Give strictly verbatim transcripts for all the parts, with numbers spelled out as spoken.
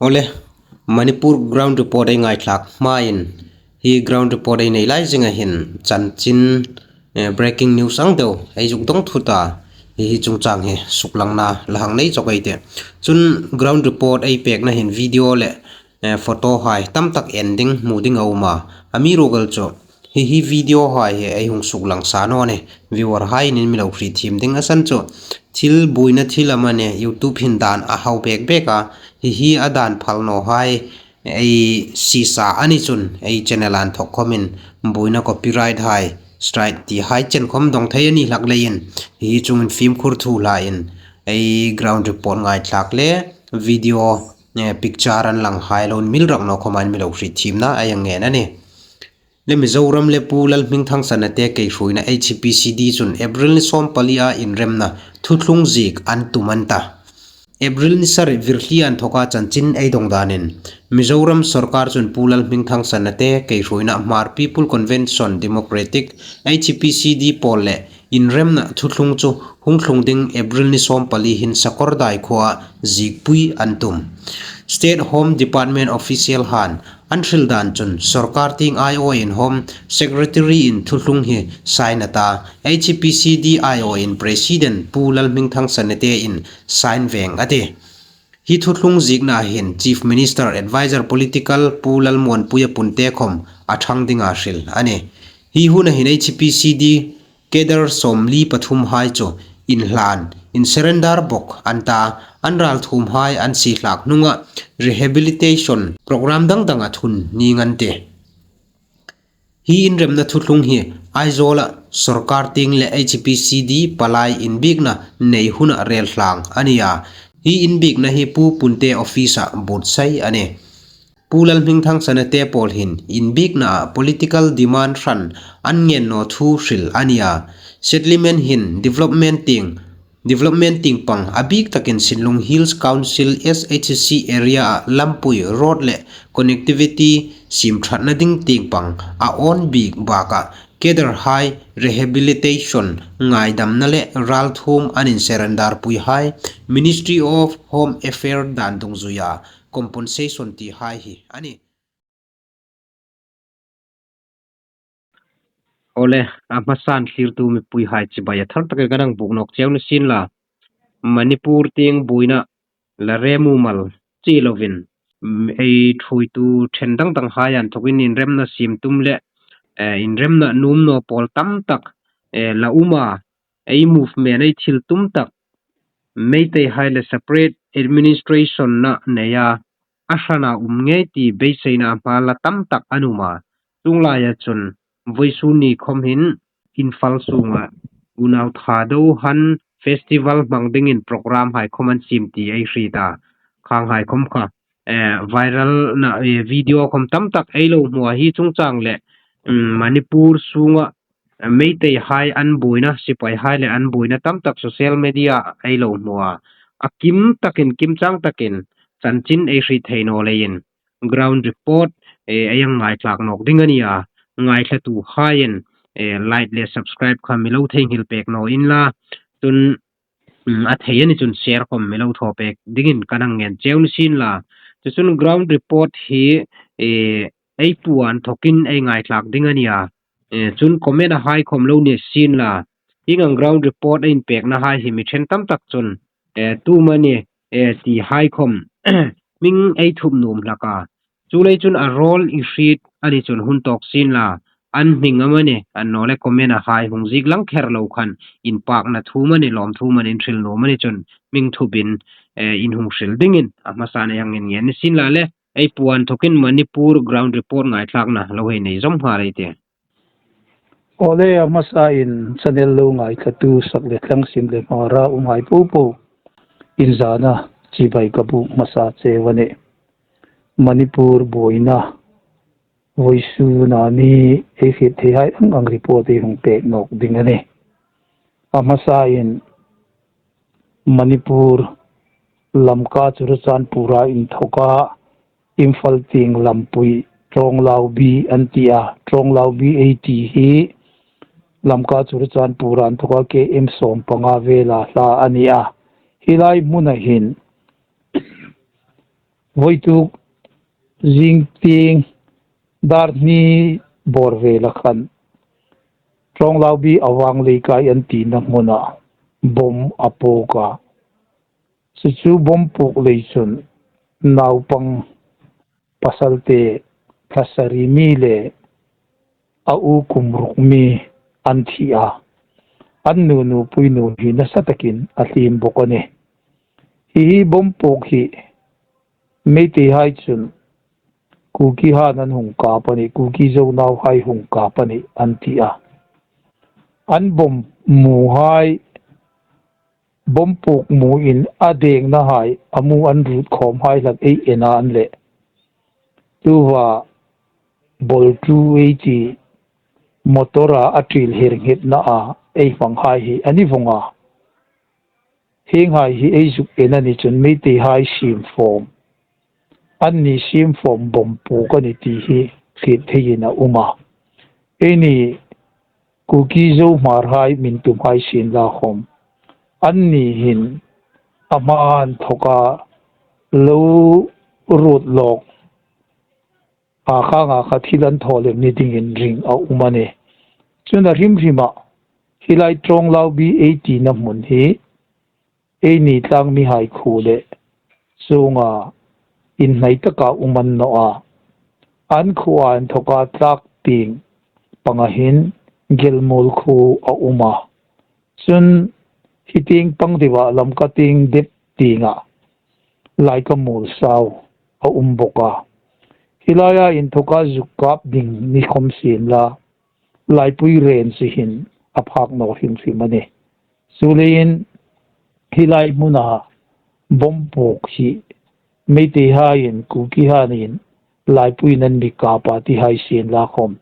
Awle, Manipur ground report ei ngaithlak hmain, hi ground report ei nei lai zinga hin chanchin, eh, breaking news ang deu ei zuk dawng thut a, hi hi chungchang hi suklangna la hang nei chawk ei tih. Chun ground report ei pekna hin video le, eh, photo hai tam tak en ding, hmu ding a um a. Amiruokchu hi hi video hai hi ei hung suklang sa naw ni. Viewer hai in mi lo hriet thiem ding a san chu, thil buoina thil amanih YouTube hin dan a hau bek bek a, hi hi a dan phal naw hai ei sisa a ni chun ei channel a inthawk khawmin buoina copyright hai, strike ti hai chen khawm dawng thei a ni hlak leiin hi chungin fimkhur thu hlain ei ground report ngaithlak le video, eh, picture an lang hai lo inmil rak naw khawmin mi lo hriet thiemna ei hang ngen a nih. Le Mizoram le Pu Lalhmingthang Sanate keihruoina H P C D chun April ni sawm pali a inremna thuthlung ziek an tum an ta. April ni sari virhli a inthawka chanchin ei dawng danin, Mizoram sawrkar chun Pu Lalhmingthang Sanate keihruoina Hmar People Convention Democratic, H P C D, pawl le inremna thuthlung chu hung thlung ding April ni sawm pali hin Sakawrdai khuoa ziekpui an tum. State Home Department official han an hril dan chun sawrkar tieng aiawin Home Secretary in thuthlung hi sign a ta, H P C D aiawin President Pu Lalhmingthang Sanate in sign veng a tih. Hi thuthlung ziekna hin Chief Minister Advisor Political Pu Lalmuanpuia Punte khawm a ṭhang dinga hril a nih. Hi huna hin H P C D cadre sawmli pathum hai chu inhlan, insurrender bawk an ta, an ralthuom hai an sie hlak hnunga rehabilitation program dang danga thun ning an tih. Hi inremna thuthlung hi Aizawla sawrkar tieng le H P C D palai inbiekna nei huna rel hlang a ni a. Hi inbiekna hi Pu Punte office-a buotsai a nih. Pu Lalhmingthang Sanate pawl hin inbiekna political demand hran an ngen naw thu hril a ni a. Settlement hin development tieng, development tieng pang a bik takin Sinlung Hills Council S H C area-a lampui, road le connectivity siem ṭhatna ding tieng pang a awn bik bakah cadre hai rehabilitation, ngaidamna le ralthuom an insurrender pui hai Ministry of Home Affairs dan dungzuia compensation ti hai hi a nih. Awle, a hmasan thlirtu mipui hai chibai a thar takin kan hang buk nawk cheu ni sien la. Manipur tieng buoina la rem mumal chi lovin, mm, ei thuoitu ṭhen dang dang hai a inthawkin inremna siem tum le, eh, inremna nuom naw pawl tam tak, eh, la um a, ei movement, ei thil tum tak Meitei hai le separate administration-na nei a, a hrana um ngei ti beiseina hma la tam tak an um a. Chuong laia chun vawisun ni khawm hin Imphal sunga Unau Thadou han festival hmang dingin program hai khawm an siem ti ei hriet a. Khang hai khawm kha, eh, viral-na, eh, video khawm tam tak ei lo hmu a, hi chungchang le, mm, Manipur sunga Meitei hai an buoina, sipai hai le an buoina tam tak social media ei lo hmu a. A kim takin, kimchang takin chanchin ei hriet thei naw leiin ground report, eh, ei hang ngaithlak nawk ding a ni a. Ngaithlatu haiin, eh, like le subscribe kha mi lo theinghil pek naw inla. Chun, mm, a thei a ni chun share khawm mi lo thaw pek dingin kan hang ngen cheu ni sien la. Chu chun ground report hi, eh, ei puan thawkin ei ngaithlak ding a ni a. Eh, chun comment-a hai khawm lo ni sien la. Hieng ang ground report a inpekna hai hi mi ṭhen tam tak chun, eh, tu am a ni, eh, ti hai khawm hming ei thup nuom hlak a. Chuleiin chun a role i hriet a ni chun hun tawk sien la. An hming am a ni, annawleh comment-a hai hung ziek lang kher lo khan, inpakna thu am a ni, lawmthu am a ni, in hril nuom a ni chun hming thupin, eh, in hung hril dingin a hmasan ei hang ngen ngen ni sien la le. Ei puan thawkin Manipur ground report ngaithlakna lo hei nei zawm nghal ei tih. Awle, a hmasain channel lo ngaithlatu sak le thlang, sim le hmara um hai po po in zana chibai ka buk hmasa cheu a nih. Manipur buoina vawisuna mi ei hriet thei hai ang ang report ei hung pek nawk ding a nih. A hmasain Manipur, Lamka Churachandpur-a inthawka Imphal tieng lampui Ṭawnglau B an ti a, Ṭawnglau B ei ti hi Lamka Churachandpur-a inthawka K M sawmpanga vela hla a ni a. Hi lai hmuna hin Voituk zing tieng dar hni bawr vela khan Ṭawnglaubi Avang Leikai an tina hmuna bomb a puok a. Chu chu bomb puok lei chun naupang pasalte thla sari mi le a u kum ruk mi an thi a. An nu nupui nu hi nasa takin a hlim bawk a nih. Hi hi bomb puok hi Meiteihai chun Kuki han an hung kap a nih, Kuki Zo nauhai hung kap a nih an ti a. An bomb muhai, bomb puok muin a dengnahai, a mu an rut khawmhai hlak ei en a an leh. Tuva bol tu ei ti motora a ṭil her nghetna a ei hmanghai hi a ni vong a. Hienghai hi ei zuk en a ni chun Meiteihai siem fawm, anni siem fawm bomb puok a ni ti hi hriet theiin a um a. Eini Kuki Zo Hmarhai min tumhai sien la khawm, anni hin a hma inthoka lo ruot lawk a khanga kha thil an thaw lem ni dingin ring a um a nih. Chun a hrim hrima hi lai Ṭawnglaubi ei tina hmun hi eini tlangmihai khuo le chunga inhnai taka um an naw a. An khuoa inthoka tlak tieng panga hin Gelmuol khuo a um a. Chun hi tieng pang deuha Lamka tieng dep tienga Laika Muol sau a um bawk a. Hi laia inthoka zuk kap ding ni khawm sien la, laipui ren si hin a phak naw hrim hrim a nih. Chuleiin hi lai hmuna bomb puok hi Meiteihaiin Kukihanin laipuiin an mi kap a tihai sien la khawm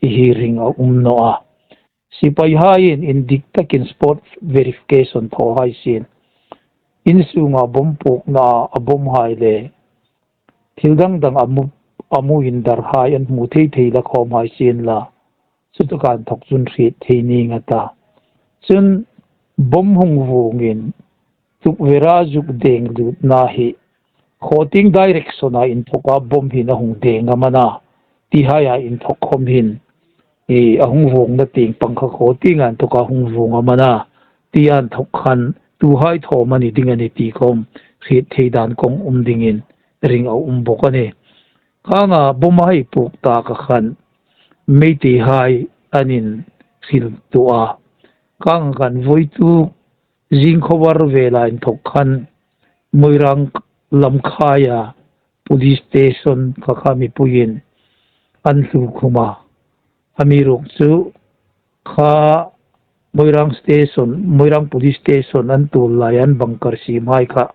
hi hi ring a um naw a. Sipaihaiin indik takin spot verification thawhai sien, insunga bomb puokna a bomb hai le thil dang dang a mu, a mu indarhai an hmu thei thei la khawmhai sien la, chutaka inthok chun hriet thei ning a ta. Chun bomb hung vuongin tukvera zuk deng lutna hi khaw tieng direction-a inthoka bomb hin a hung deng am a na, tihaia inthok khawm hin, e, a hung vuongna tieng pang kha khaw tienga inthoka hung vuong am a na, tia inthok khan tuhai thaw am a ni ding a ni ti khawm hriet thei dan kawng um dingin ring a um bawk a nih. Khanga bomb a hei puok taka khan Meiteihai an inhril tawh a. Khang khan voituk zing khawvar vela inthok khan Moirang Lamkhaia police station kha kha mipuiin an hlukhum a. Amiruokchu kha Moirang station, Moirang police station an tuol lai an bunker siemhai kha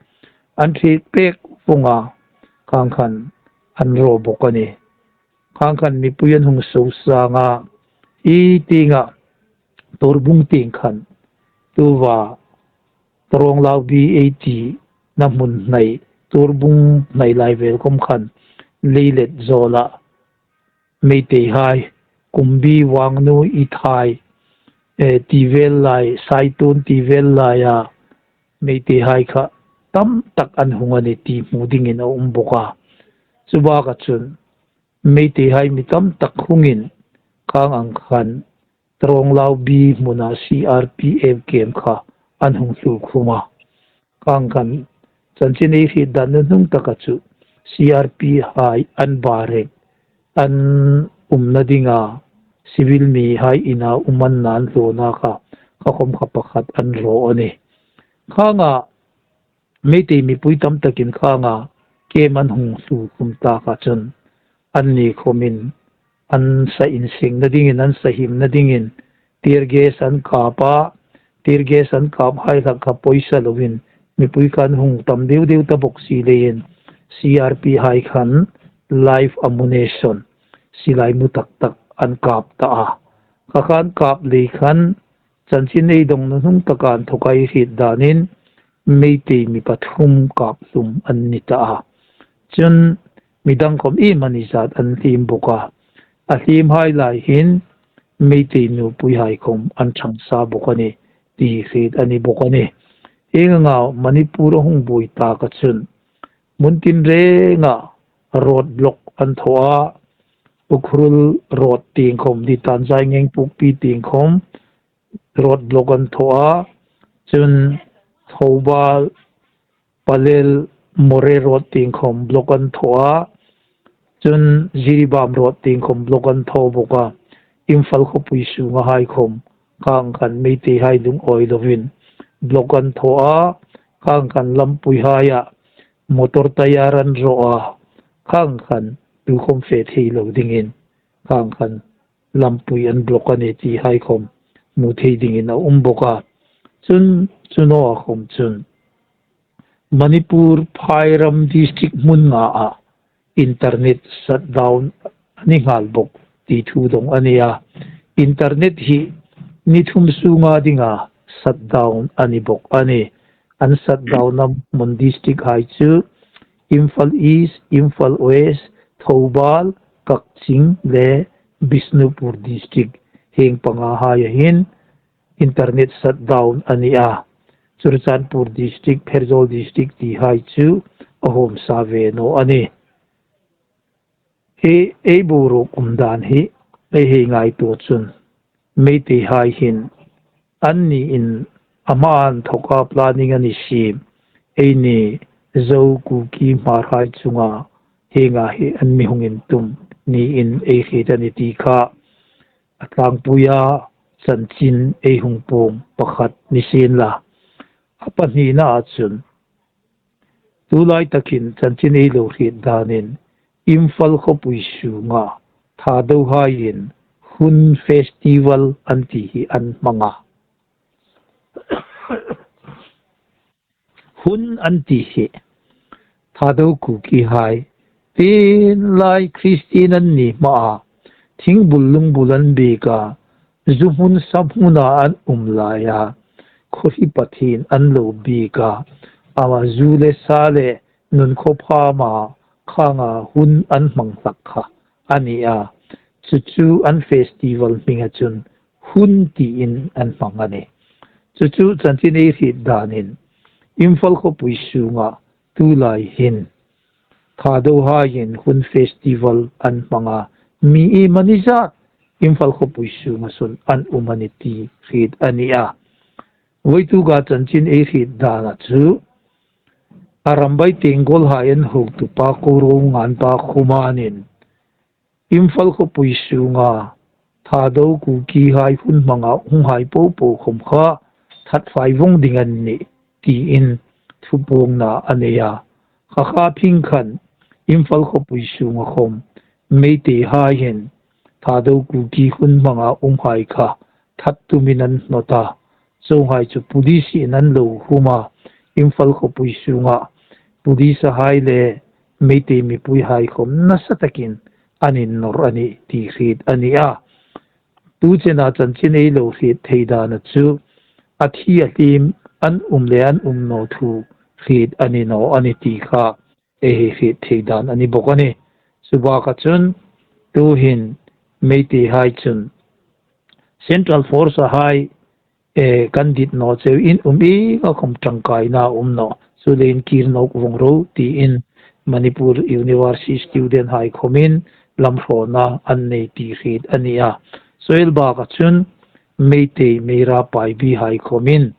an hriet pek vong a, khang khan an raw bawk a nih. Khang khan mipui an hung sosang a, hi tienga Torbung tieng khan tuva Tarawng Laubi ei tina hmun hnai, Torbung hnai lai vel khawm khan leilet zawla Meiteihai, Kumbi, Wangnu, Ithai, eh, ti vel lai, Saitun ti vel laia Meiteihai kha tam tak an hung a ni ti hmu dingin a um bawk a. Chu baka chun Meiteihai mi tam tak hungin khang ang khan Tarawng Laubi hmuna C R P F camp kha an hung hlukhum a. Khang khan chanchin ei hriet dan nuhnung taka chu C R P hai an barrack an umna dinga civil mihai ina um an na an hlawna kha, kha khawm kha pakhat an raw a nih. Khanga Meitei mipui tam takin khanga camp an hung hlukhum taka chun anni khawmin an sa insengna dingin, an sa himna dingin tear gas an kap a, tear gas an kaphai hlak kha poisa lovin mipui kha an hung tam deu deu ta bawk si leiin C R P hai khan live ammunition, silai mu tak tak an kap ta a. Kha khan kap lei khan chanchin ei dawng nuhnung taka inthoka ei hriet danin Meitei mi pathum kap hlum an ni ta a. Chun midang khawm iem a ni zat an hlim bawk a. A hlimhai lai hin Meitei nupuihai khawm an chang sa bawk a nih ti hriet a ni bawk a nih. Hieng anga Manipur a hung buoi taka chun Hmun tin renga road block an thaw a, Ukhrul road tieng khawm, Ditan Zaingeng Pukpi tieng khawm road block an thaw a, chun Thoubal Palel Moreh road tieng khawm block an thaw a, chun Jiribam road tieng khawm block an thaw bawk a. Imphal khawpui sunga hai khawm khang khan Meitei hai lungawi lovin block an thaw a, khang khan lampui haia motor tyre an rawh a, khang khan tu khawm fe thei lo dingin khang khan lampui an block a ni ti hai khawm hmu thei dingin a um bawk a. Chun chu naw a khawm chun Manipur Phairam district hmun nga a internet shutdown a ni nghal bawk ti thu dong a ni a. Internet hi ni thum sunga dinga shutdown a ni bawk a ni. An shutdown a hmun district hai chu Imphal East, Imphal West, Thoubal, Kakching le Bishnupur district, hieng panga hai a hin internet shutdown a ni a. Churachandpur district, Pherzawl district ti hai chu a hawm sa ve naw a ni. Hi ei boruok um dan hi ei hei ngaituo chun Meitei hai hin an niin a hma an thawka planning a ni si. Eini Zo Kuki Hmar hai chunga hienga hi an mi hung intum niin ei hriet a ni ti kha a tlangpuia chanchin ei hung puong pakhat ni sien la. A pahnina a chun, tulai takin chanchin ei lo hriet danin Imphal khawpui sunga Thado haiin Hun Festival an ti hi an hmang a. Hun an ti hi Thado Kuki hai tin lai Christian an ni hma a, thingbul lungbul an biek a, zu hmun sa hmuna an um lai a, khawhri pathien an lo biek a, ama zu le sa le nun khawphama khanga hun an hmang hlak kha a ni a. Chu chu an festival hminga chun Hun tiin an hmang a ni. Chu chu chanchin ei hriet danin Imphal khawpui sunga tulai hin Thado haiin Hun festival an hmang a, mi iemani zat Imphal khawpui sunga chun an um a ni ti hriet a ni a. Voituka chanchin ei hriet dana chu Arambai Tenggol hai an hotupa Korounganpa Khumanin Imphal khawpui sunga Thado Kuki hai hun hmanga hunghai popo khawm kha that fai vawng ding an nih tiin thupuongna a nei a. Kha kha phing khan Imphal khawpui sunga khawm Meitei hai hin Thado Kuki hun hmanga hunghai kha that tumin an hnawt a. Chuonghai chu police in an lo hum a, Imphal khawpui sunga police hai le Meitei mipui hai khawm nasa takin an innawr a nih ti hriet a ni a. Tu chena chanchin ei lo hriet thei dana chu a thi a hlim an um le an um naw thu hriet a ni naw a ni ti kha ei hei hriet thei dan a ni bawk a ni. Chu baka chun tuhin Meitei hai chun Central Force a hai e, kan dit naw cheu in um inga khawm ṭangkaina a um naw. Chu leiin kir nawk vawng ro tiin Manipur University student hai khawmin lamhrawna an nei ti hriet a ni a. Chu el baka chun Meitei Meira Paibi hai khawmin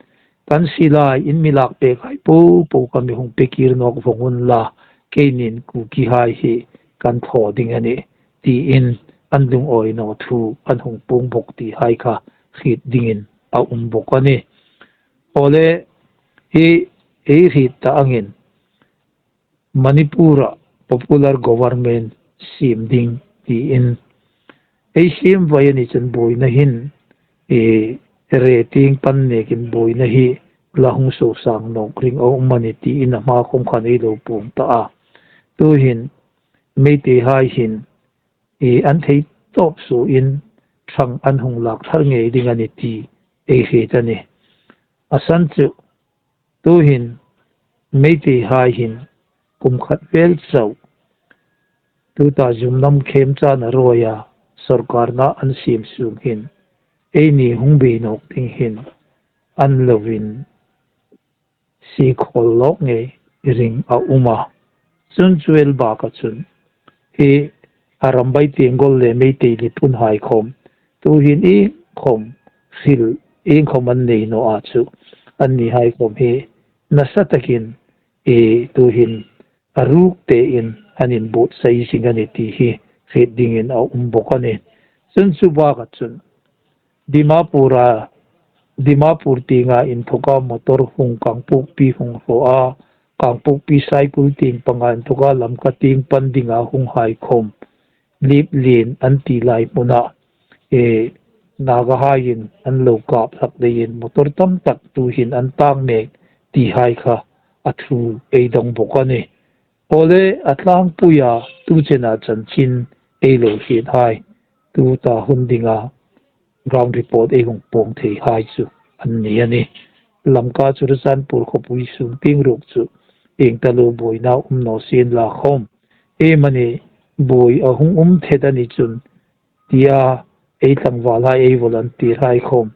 kan silai in mi lak pek hai popo kha mi hung pe kir nawk vawng unla, keinin Kuki hai hi kan thaw ding a nih tiin an lungawi naw thu an hung puong bawk ti hai kha hriet dingin a um bawk a ni. Awle, hi ei hriet ta angin Manipura popular government siem ding tiin ei siem vai a ni chun buoina hin e, re tieng pan nekin buoina hi la hung sosang nawk ring a um a ni tiin a hma khawm khan ei lo puong ta a. Tuhin Meitei hai hin e, an thei tawp suoin ṭhang an hung lak thar ngei ding a ni ti ei hriet a ni. A san chu tuhin Meitei hai hin kum khat vel chau tuta zumnam khemchana ruoia sawrkarna an siem sung hin eini hung bei nawk ding hin an lovin sie khawl lawk ngei ring a um a. Chun chu el baka chun hi a Rambai Tenggol le Meitei Lipun hai khawm tuhin iengkhawm hril, iengkhawm an nei naw a chu, anni hai khawm hi nasa takin tuhin a ruk tein an inbuotsai zing a ni ti hi hriet dingin a um bawk a nih. Chun chu baka chun Dimapur a, Dimapur tienga inthoka motor hung Kangpokpi hung hraw a, Kangpokpi Saikul tieng panga inthoka Lamka tieng pan dinga hung hai khawm, Liplien an ti lai hmuna, e, Naga haiin an lo kap hlak leiin motor tam tak tuhin an tang mek ti hai kha a thu ei dawng bawk a nih. Awle, a tlangpuia tu chena chanchin ei lo hriet hai, tuta hun dinga ground report ei hung pawng thei hai chu an ni a nih. Lamka Churachandpur khawpui sung tieng ruok chu ieng taluo buoina um naw sien la khawm, ei mani buoi a hung um thet a ni chun tia ei tlangval hai, ei volunteer hai khawm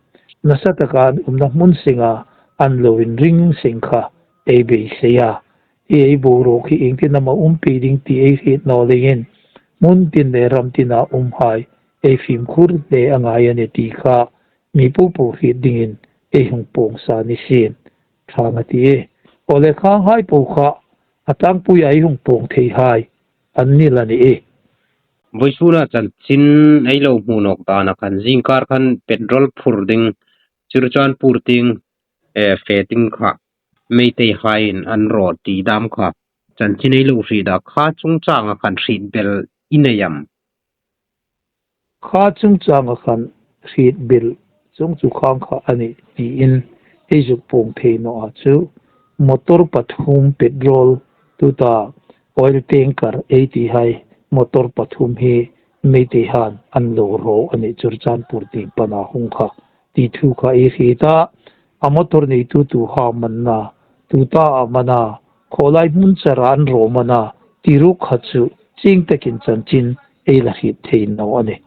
nasa taka an umna hmun senga an lo inring seng kha ei beisei a. Hi ei boruok hi iengtin am a umpi ding ti ei hriet naw leiin hmun tin le ram tina um hai ei fimkhur hle a ngai a nih ti kha mi popo hriet dingin ei hung pawngsa ni sien. Thang a ti e. Awle, khang hai po kha a tlangpuia ei hung pawng thei hai an ni la ni e. Vawisuna chanchin ei lo hmu nawk dana khan zingkar khan petrol phur ding Churachandpur tieng, e, fe ding kha Meitei haiin an raw ti dam kha chanchin ei lo hriet a, kha chungchanga khan hriet bel i nei am? Kha chungchanga khan hriet bel chung chu khang kha a nih tiin ei zuk pawng thei naw a chu, motor pathum petrol tuta oil tanker ei ti hai motor pathum hi Meitei han an lo raw a nih Churachandpur tieng pana hung kha ti thu kha ei hriet a. A motor neitu tu ha manna, tuta a mana, khawlai hmun chara an raw mana ti ruok kha chu chieng takin chanchin ei la hriet thei naw a nih.